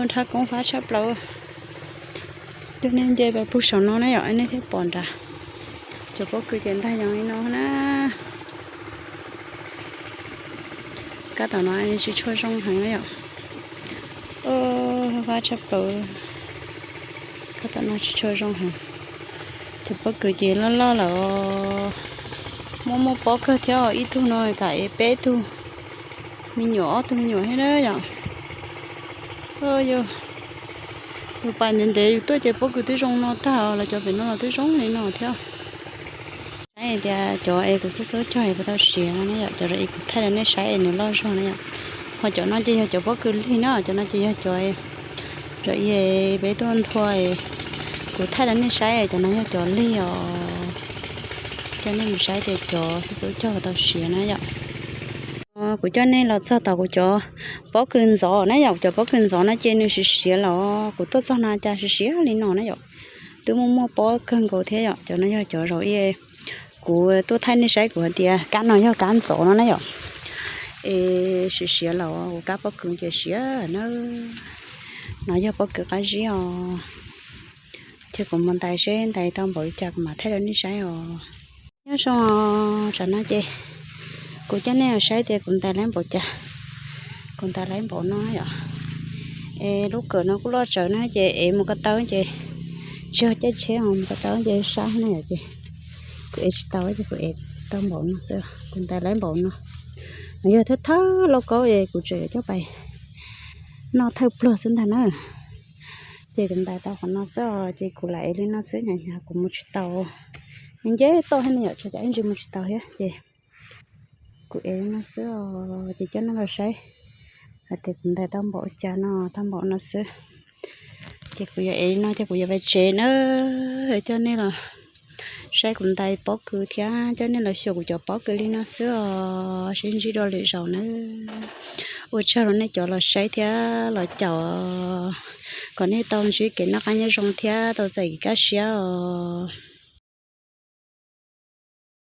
Nrhab koob fab tshaj plaws. Coj nej nce pais pug saum no na yom, nej thiaj pom nrad. Cov pob kws ces ntag yog li no na. Kab tom no tsis tshua zoo heev na yom. Fab tshaj plaws. Kab tom no tsis tshua zoo heev. Cov pob kws ces loj loj lawm. Muaj muaj pob kawg thiab, ib tug no kam ev peb tug me nyuam, ob tug me nyuam thiab na yom. Yus pais ntev ntev yus tuaj ces pob kws twb zoo no tag, los cov pem no los twb zoo li no thiab. Saib tias cov es kuv xub xub cog es puas tau siav no na yom, cov es kuv thaij rau nej saib es nws loj zog na yom. Ho cov no ces yog cov pob kws lig na, cov no ces yog cov, cov peb tuaj nthua, kuv thaij rau nej saib cov no yog cov lig os. Coj nej mus saib tias cov xub xub cog puas tau siav na yom. Kuv coj nej los txog tom kuv cov pob kws ntxov na yom, cov pob kws ntxov no ces nws siav siav los, kuv tuaj txog no cas siav siav li no na yom. Twb muaj muaj pob kawg nkaus thiab yom, cov no yog cov zaum ib kuv tuaj thaij nej saib kuv hais tias kab no yog kab ntxov no na yom. Es siav siav los kuv kab pob kws ces siav na. No yog pob kws qab zib os. Ces kuv mus ntais seb ntais tau npaum li cas kuv mam thaij rau nej saib os. Nyob zoo, tsam no ces kuv coj nej saib tias kuv ntais laib npaum cas. Kuv ntais laib npaum no yom. Es lub kawm no kuj loj tsawv na ces ev mus ko taw ces tsis yog caij tsheb os, mus ko taw ces sab na yom ces kuv ev tsis tau ces kuv ev tau npaum no xwb, kuv ntais laib npaum no. Yog thawj thawj lauj kaub es kuv tseem yuav coj pais noj thawj pluag xwb ntag na. Ces kuv ntais tau qhov no xwb os, ces kuv lam ev li no xwb, hnyav hnyav kuv mus tsis tau. Nce toj thiab ne yom, tsam ib ntsis mus tsis tau thiab ces kuv ev li no xwb os, ces coj nej los saib hais tias kuv ntais tau npaum cas no, tau npaum no xwb. Ces kuv yuav ev li no ces kuv yuav pais tsev na, coj nej los saib kuv ntais pob kws thiab coj nej los xyuas kuv cov pob kws li no xwb os. Sib ntsib dua lwm zaus nawb. Ua tsaug rau nej cov los saib thiab los caum, kom nej tau ntsib kev noj qab nyob zoo thiab tau txais kev kaj siab os.